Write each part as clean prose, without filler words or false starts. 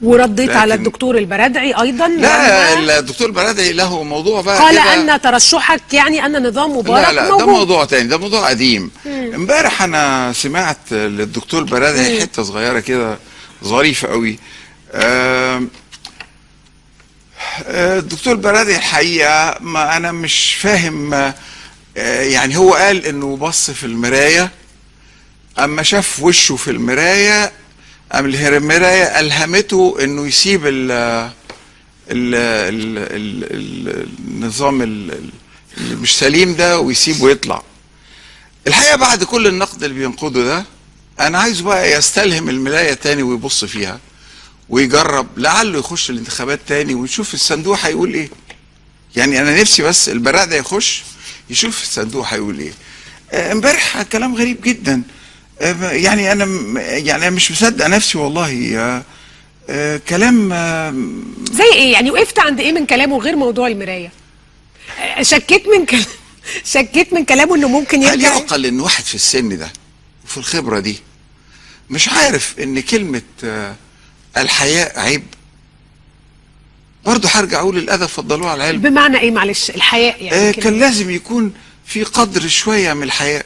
ورديت على الدكتور البرادعي ايضا. لا، الدكتور البرادعي له موضوع بقى، قال ان ترشحك يعني ان نظام مبارك. لا لا، موجود. ده موضوع تاني، ده موضوع قديم. امبارح انا سمعت للدكتور البرادعي حتة صغيرة كده ظريفة قوي. الدكتور البرادعي الحقيقة ما انا مش فاهم، يعني هو قال انه بص في المراية، اما شاف وشه في المراية قام المراية ألهمته إنه يسيب ال ال ال ال النظام اللي مش سليم ده ويسيبه ويطلع. الحقيقة بعد كل النقد اللي بينقده ده، أنا عايزه بقى يستلهم المراية تاني ويبص فيها ويجرب، لعله يخش الانتخابات تاني ونشوف الصندوق هيقول إيه. يعني أنا نفسي بس البرادعي يخش يشوف الصندوق هيقول إيه. امبارح كلام غريب جدا، يعني انا يعني مش مصدق نفسي والله. كلام زي ايه يعني؟ وقفت عند ايه من كلامه غير موضوع المراية؟ شكيت من كلامه انه ممكن يرجع. هل يعقل ان واحد في السن ده وفي الخبرة دي مش عارف ان كلمة الحياء عيب؟ برضه هرجع اقول الادب فضلوه على العلم. بمعنى ايه معلش الحياء يعني؟ كان لازم يكون في قدر شوية من الحياء.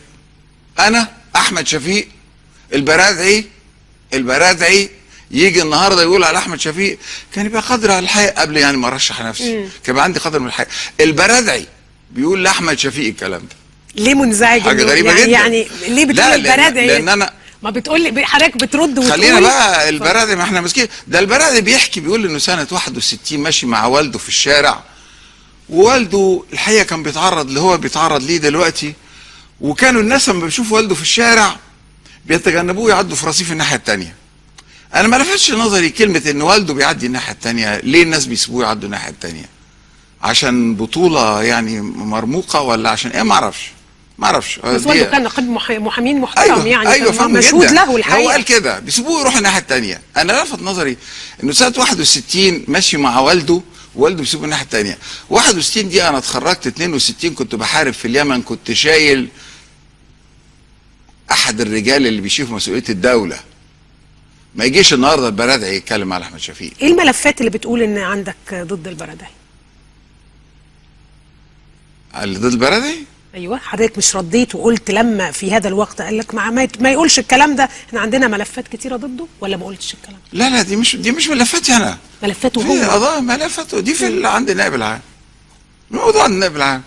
انا احمد شفيق البرادعي يجي النهارده يقول على احمد شفيق، كان يبقى قدر على الحياء قبل يعني ما ارشح نفسي، كان يبقى عندي قدر من الحياء. البرادعي بيقول لاحمد شفيق الكلام ده، ليه منزعج؟ حاجة غريبة جدا يعني ليه بتقول البرادعي؟ لان انا ما بتقول حضرتك بترد وتقول خلينا بقى البرادعي، ما احنا ماسكين ده. البرادعي بيحكي بيقول انه سنة 61 ماشي مع والده في الشارع، ووالده الحقيقة كان بيتعرض اللي هو بيتعرض ليه دلوقتي، وكانوا الناس لما بيشوفوا والده في الشارع بيتجنبوه يعدوا في رصيف الناحية الثانية. انا ما لفتش نظري كلمة ان والده بيعدي الناحية الثانية، ليه الناس بيسيبوه يعدوا الناحية الثانية؟ عشان بطوله يعني مرموقة ولا عشان ايه؟ ما اعرفش. بس والده كان نقيب محامين محترم. أيوة يعني ايوه، فاهم مشهود له الحقيقة. هو قال كده بيسيبوه يروح الناحية الثانية. انا لفت نظري انه سنة 61 ماشي مع والده، والده بيسيبه الناحية الثانية. 61 دي انا اتخرجت 62، كنت بحارب في اليمن، كنت شايل احد الرجال اللي بيشوف مسؤولية الدولة. ما يجيش النهارده البرادعي يتكلم على احمد شفيق. ايه الملفات اللي بتقول ان عندك ضد البرادعي؟ اللي ضد البرادعي؟ ايوه، حضرتك مش رديت وقلت لما في هذا الوقت قال لك ما يقولش الكلام ده، احنا عندنا ملفات كتيرة ضده، ولا ما قلتش الكلام ده؟ لا لا، دي مش ملفاتي انا. ملفاته هو. قضايا ملفاته دي في عند النائب العام. موضوع عند النائب العام.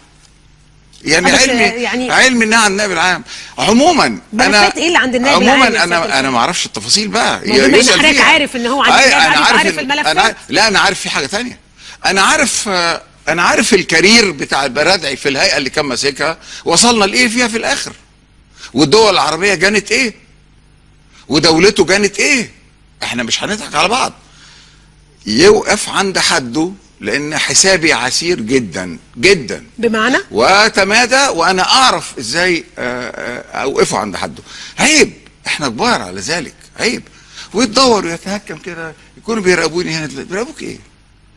يعني علمي يعني علمي انها عند النائب العام. عموما انا ايه اللي عند النائب العام؟ عموما انا ما اعرفش التفاصيل بقى. حضرتك عارف ان هو عند النائب العام، عارف الملفات. لا انا عارف في حاجة ثانية. انا عارف ال career بتاع البرادعي في الهيئة اللي كان ماسكها وصلنا لايه فيها في الاخر، والدول العربية جانت ايه، ودولته جانت ايه. احنا مش هنضحك على بعض. يوقف عند حده، لان حسابي عسير جدا جدا. بمعنى وتمادى، وانا اعرف ازاي اوقفه عند حده. عيب، احنا كبار على ذلك، عيب. ويتدور ويتهكم كده، يكونوا بيراقبوني هنا. بيراقبوك ايه؟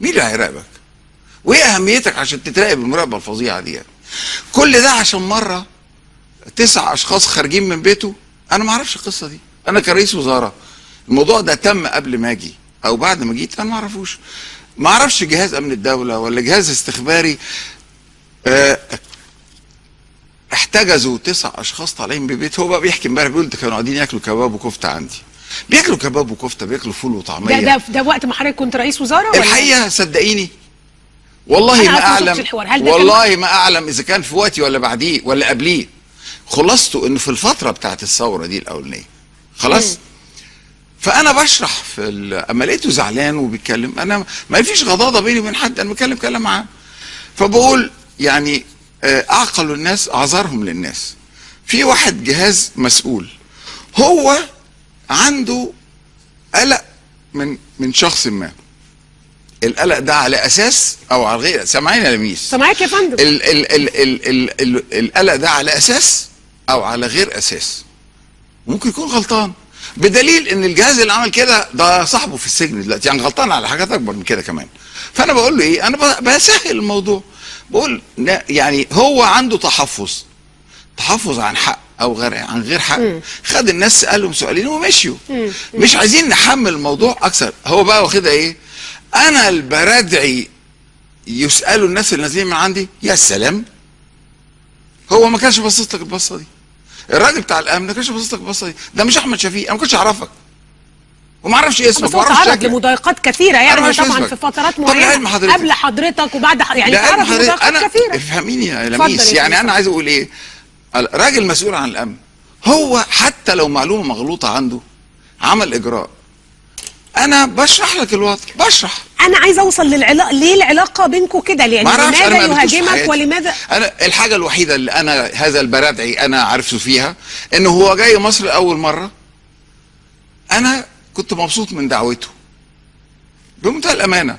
مين اللي هيراقبك؟ وايه اهميتك عشان تتراقب المراقبة الفظيعة دي؟ كل ده عشان مرة 9 اشخاص خارجين من بيته. انا ما اعرفش القصة دي، انا كرئيس وزارة الموضوع ده تم قبل ما اجي او بعد ما جيت، انا ما اعرفوش. ما اعرفش جهاز امن الدولة ولا جهاز استخباري احتجزوا 9 اشخاص طالعين من بيت. هو بقى بيحكي امبارح بيقول ده كانوا قاعدين ياكلوا كباب وكفته عندي. بياكلوا كباب وكفته، بياكلوا فول وطعميه. ده وقت ما حضرتك كنت رئيس وزارة ولا؟ الحقيقة صدقيني والله ما اعلم، والله ما اعلم اذا كان في وقتي ولا بعديه ولا قبليه. خلاصته انه في الفترة بتاعت الثورة دي الاولانية خلاص. فانا بشرح في اما لقيته زعلان وبيتكلم، انا ما فيش غضاضه بيني وبين حد، انا بتكلم كلام معاه. فبقول يعني اعقل الناس اعذرهم للناس. في واحد جهاز مسؤول هو عنده قلق من شخص ما. القلق ده على اساس او على غير، سامعين يا لميس؟ سامعاك يا فندم. ال ال ال ال ال القلق ده على اساس او على غير اساس، ممكن يكون غلطان، بدليل ان الجهاز اللي عمل كده ده صاحبه في السجن دلوقتي، يعني غلطان على حاجات اكبر من كده كمان. فانا بقول له ايه؟ انا بسهل الموضوع، بقول يعني هو عنده تحفظ عن حق او غير عن غير حق. خد الناس سالهم سؤالين ومشيوا. مش عايزين نحمل الموضوع اكثر. هو بقى واخدها ايه؟ انا البرادعي يسالوا الناس اللي نازلين من عندي. يا سلام، هو ما كانش باصص لك البصه دي. الراجل بتاع الامن ما كانش باصص لك البصه دي. ده مش احمد شفيق، انا ما كنتش اعرفك وما اعرفش اسمك وما اعرفش شكلك. تعرض لمضايقات كثيرة يعني طبعا في فترات معينة قبل حضرتك وبعد يعني تعرض لمضايقات كثيرة. افهميني يا لميس، يعني انا عايز اقول ايه؟ راجل مسؤول عن الامن، هو حتى لو معلومة مغلوطة عنده عمل اجراء. انا بشرح لك الوضع، بشرح. انا عايزه اوصل للعلاقة، ليه العلاقة بينكم كده؟ يعني لماذا يهاجمك ولماذا؟ انا الحاجة الوحيدة اللي انا هذا البرادعي انا عرفته فيها انه هو جاي مصر لاول مرة. انا كنت مبسوط من دعوته بمنتهى الامانة،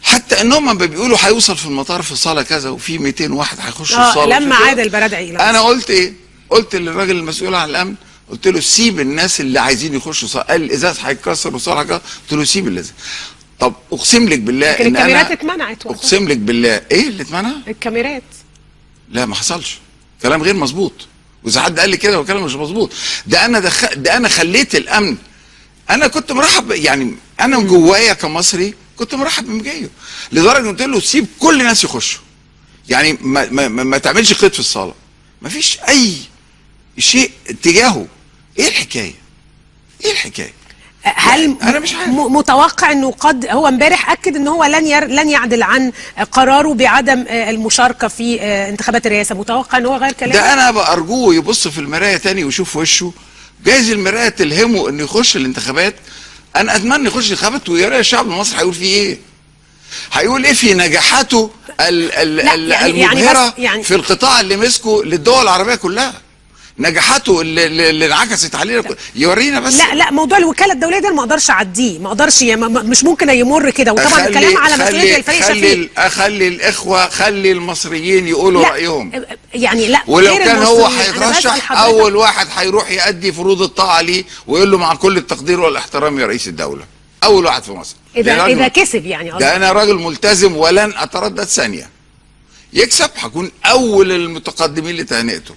حتى انهم لما بيقولوا هيوصل في المطار في صاله كذا وفي 200 واحد هيخشوا الصاله. لما عاد البرادعي انا قلت ايه؟ قلت للراجل المسؤول عن الامن، قلت له سيب الناس اللي عايزين يخشوا صاله. قال الازاز هيتكسر والصاله هتكسر. قلت له سيب الازاز. طب اقسم لك بالله ان انا الكاميرات اتمنعت. اقسم لك بالله ايه اللي اتمنع؟ الكاميرات. لا ما حصلش، كلام غير مظبوط. واذا حد قال لي كده هو كلام مش مظبوط. ده انا ده انا خليت الامن. انا كنت مرحب، يعني انا من جوايا كمصري كنت مرحب بمجيه، لدرجة قلت له سيب كل الناس يخشوا، يعني ما, ما, ما تعملش قيد في الصاله، ما فيش اي شيء تجاهه. ايه الحكاية؟ ايه الحكاية؟ هل أنا مش عارف. متوقع انه قد هو امبارح اكد ان هو لن يعدل عن قراره بعدم المشاركة في انتخابات الرئاسة، متوقع ان هو غير كلامه؟ ده انا بارجوه يبص في المراية تاني ويشوف وشه، جايز المراية تلهمه انه يخش الانتخابات. انا اتمنى يخش الانتخابات ويرى الشعب المصري هيقول فيه ايه؟ هيقول ايه في نجاحاته المبهره يعني في القطاع اللي مسكه للدول العربية كلها، نجاحاته اللي انعكست علينا، يورينا بس. لا لا، موضوع الوكالة الدولية ده ما اقدرش اعديه، ما اقدرش، مش ممكن يمر كده. وطبعا الكلام على مسؤولية الفريق شفيق. اخلي الاخوة، خلي المصريين يقولوا رايهم يعني. لا، ولو كان هو هيترشح اول واحد هيروح يؤدي فروض الطاعة ليه ويقول له مع كل التقدير والاحترام يا رئيس الدولة، اول واحد في مصر. اذا كسب يعني، ده انا راجل ملتزم ولن اتردد ثانية. يكسب هكون اول المتقدمين لتهنئته،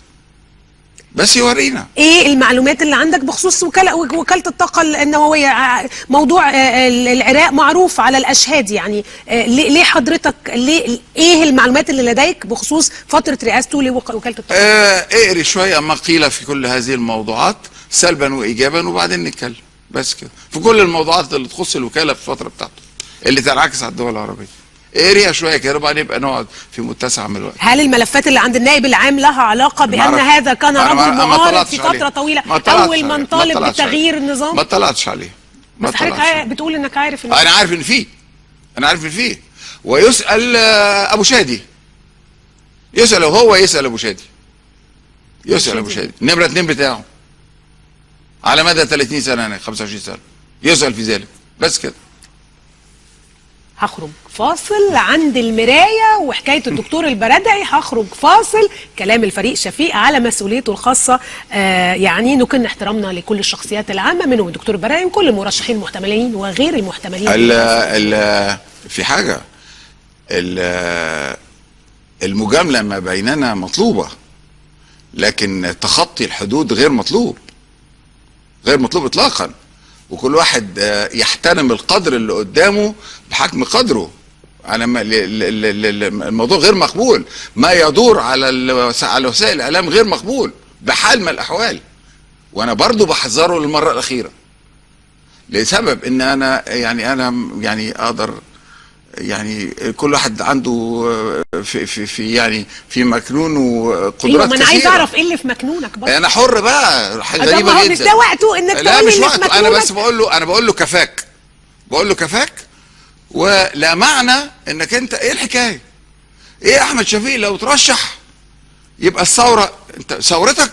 بس يورينا ايه المعلومات اللي عندك بخصوص وكالة الطاقة النووية. موضوع العراق معروف على الاشهاد، يعني ليه حضرتك، ليه، ايه المعلومات اللي لديك بخصوص فترة رئاسته لوكالة الطاقة؟ اقري شوية ما قيل في كل هذه الموضوعات سلبا وايجابا وبعدين نتكلم، بس كده في كل الموضوعات اللي تخص الوكالة في الفترة بتاعته اللي تنعكس على الدول العربية. اقريها شوية كده وبعدين يبقى نقعد في متسع من الوقت. هل الملفات اللي عند النائب العام لها علاقة بان هذا كان رجل معارض في فترة طويلة، اول من طالب بتغيير النظام؟ ما طلعتش عليه. بس حضرتك بتقول انك عارف. انا عارف ان فيه، انا عارف ان فيه. ويسال ابو شادي، يسال هو، يسال ابو شادي، يسال ابو شادي نمره 2 بتاعه على مدى 30 سنة هناك، 25 سنة، يسال في ذلك. بس كده. هخرج فاصل عند المراية وحكاية الدكتور البرادعي. هخرج فاصل، كلام الفريق شفيق على مسؤوليته الخاصة، يعني نكن احترامنا لكل الشخصيات العامة منهم الدكتور البرادعي وكل المرشحين المحتملين وغير المحتملين. ال في حاجة، المجاملة ما بيننا مطلوبة، لكن تخطي الحدود غير مطلوب، غير مطلوب إطلاقا. وكل واحد يحترم القدر اللي قدامه بحجم قدره. انا الموضوع غير مقبول، ما يدور على وسائل الاعلام غير مقبول بحال من الاحوال. وانا برضو بحذره للمرة الاخيرة، لسبب ان انا يعني اقدر، يعني كل واحد عنده في في, في يعني في مكنونه قدرات كثيرة. ما انا عايز اعرف ايه اللي في مكنونك برضه. انا حر بقى، حاجة غريبة جدا. مش ده وقته انك تقول اللي في مكنونك. انا بس بقول له، انا بقول له كفاك، بقول له كفاك، ولا معنى انك انت ايه الحكاية؟ ايه احمد شفيق لو ترشح يبقى الثورة، انت ثورتك،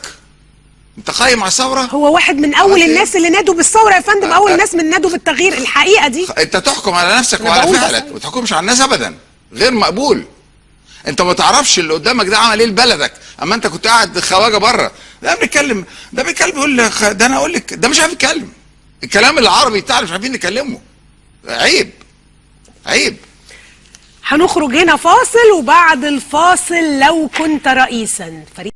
انت قايم على الثورة؟ هو واحد من اول الناس اللي نادوا بالثورة يا فندم، اول ناس من نادوا بالتغيير. الحقيقة دي انت تحكم على نفسك وعلى فعلك، ما تحكمش على الناس ابدا، غير مقبول. انت ما تعرفش اللي قدامك ده عمل ايه لبلدك، اما انت كنت قاعد خواجه بره. ده بيتكلم، ده بيتكلم بيقول ده، انا اقول لك ده مش عارف يتكلم، الكلام العربي بتاعنا مش عارفين نكلمه. عيب، عيب. هنخرج هنا فاصل، وبعد الفاصل لو كنت رئيسا فريق.